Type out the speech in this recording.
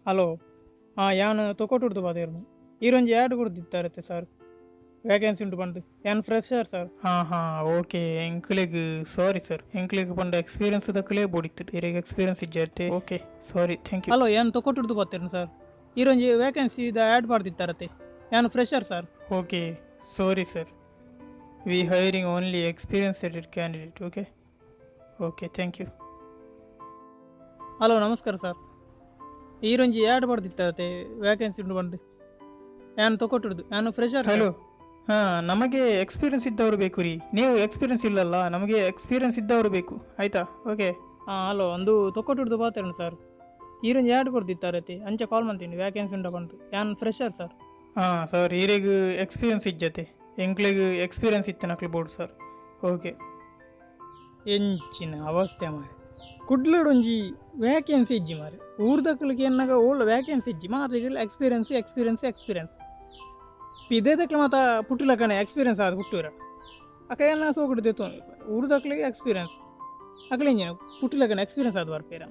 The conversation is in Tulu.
ಹಲೋ, ಹಾಂ, ಯಾನ್ ತೊಕೊಟುಡ್ದು ಪಾತೆರುನು. ಈರೊಂಜಿ ಆ್ಯಡ್ ಕೊರ್ದಿತ್ತಾರತ್ತೆ ಸರ್, ವೇಕೆನ್ಸಿ ಉಂಡು ಪಂದ್. ಯಾನ್ ಫ್ರೆಶರ್ ಸರ್. ಹಾಂ ಹಾಂ ಓಕೆ. ಎಂಕ್ಲೆಗ್ ಸಾರಿ ಸರ್, ಎಂಕ್ಲೆಗ್ ಪಂಡ ಎಕ್ಸ್ಪೀರಿಯನ್ಸ್ ದಕ್ಕಲೇ ಬೋಡಿತ್ತು. ಇರೆಗ್ ಎಕ್ಸ್ಪೀರಿಯನ್ಸ್ ಇಜ್ಜಾರ್ತೆ. Okay, sorry, thank you. Hello, ಯಾನ್ ತೊಕೊಟುಡ್ದು ಪಾತೆರುನು ಸರ್. ಈರೊಂಜಿ ವೇಕೆನ್ಸಿ ದ ಆ್ಯಡ್ ಪಾಡ್ದಿತ್ತಾರತ್ತೆ. ಯಾನ್ fresher sir. Okay, sorry sir, we hiring only experienced candidate. Okay okay thank you. Hello, ನಮಸ್ಕಾರ ಸರ್. ಈರೊಂಜಿ ಆ್ಯಡ್ ಪಾಡ್ದಿತ್ತಾರತ್ತೆ, ವೇಕೆನ್ಸಿ ಉಂಡು ಪಂದ್. ಯಾನ್ ತೊಕೊಟುಡ್ದು, ಯಾನ್ ಫ್ರೆಶರ್. ಹಲೋ, ಹಾಂ, ನಮಗೆ ಎಕ್ಸ್ಪೀರಿಯನ್ಸ್ ಇದ್ದವರು ಬೇಕು ರೀ. ನೀವು ಎಕ್ಸ್ಪೀರಿಯನ್ಸ್ ಇಲ್ಲಲ್ಲ. ನಮಗೆ ಎಕ್ಸ್ಪೀರಿಯನ್ಸ್ ಇದ್ದವರು ಬೇಕು, ಆಯಿತಾ? ಓಕೆ. ಹಾಂ, ಹಲೋ, ಒಂದು ತೊಕೊಟುಡ್ದು ಪಾತೆರುನು ಸರ್. ಈರೊಂಜಿ ಆ್ಯಡ್ ಕೊರ್ದಿತ್ತಾರತ್ತೆ, ಅಂಚ ಕಾಲ್ ಮಂತೀನಿ, ವೇಕೆನ್ಸಿ ಉಂಡ ಪಂದ್. ಯಾನ್ ಫ್ರೆಶರ್ ಸರ್. ಹಾಂ ಸರ್, ಈರೆಗ್ ಎಕ್ಸ್ಪೀರಿಯನ್ಸ್ ಇಜ್ಜತೆ. ಎಂಕ್ಲೆಗ್ ಎಕ್ಸ್ಪೀರಿಯನ್ಸ್ ಇತ್ತಿನಕ್ಲು ಬೋಡು ಸರ್. ಓಕೆ. ಎಂಚಿನ ಅವಸ್ಥೆ ಮಾರೆ! ಕುಡ್ಲಡೊಂಜಿ ವೇಕೆನ್ಸಿ ಇಜ್ಜಿ ಮಾರೆ. ಊರ್ದಕ್ಲೆಗ್ ಎನ್ನಗ ಓಲ ವೇಕೆನ್ಸಿ ಇಜ್ಜಿ. ಮಾತ ಎಕ್ಸ್ಪೀರಿಯನ್ಸ್, ಎಕ್ಸ್ಪೀರಿಯನ್ಸ್, ಎಕ್ಸ್ಪೀರಿಯನ್ಸ್. ಪಿದಯ್ದಕ್ಲು ಮಾತ ಪುಟ್ಟುಲಕನೆ ಎಕ್ಸ್ಪೀರಿಯನ್ಸ್ ಆದ್ ಪುಟ್ಟುವೆರ. ಅಕಲ್ನ ಸೋಕುಡು ದೆತ್ತೊನು. ಊರ್ದಕ್ಲೆಗ್ ಎಕ್ಸ್ಪೀರಿಯನ್ಸ್, ಅಕುಲು ಎಂಚಿನ ಪುಟ್ಟುಲಕನೆ ಎಕ್ಸ್ಪೀರಿಯನ್ಸ್ ಆದ್ ಬರ್ಪೆರ?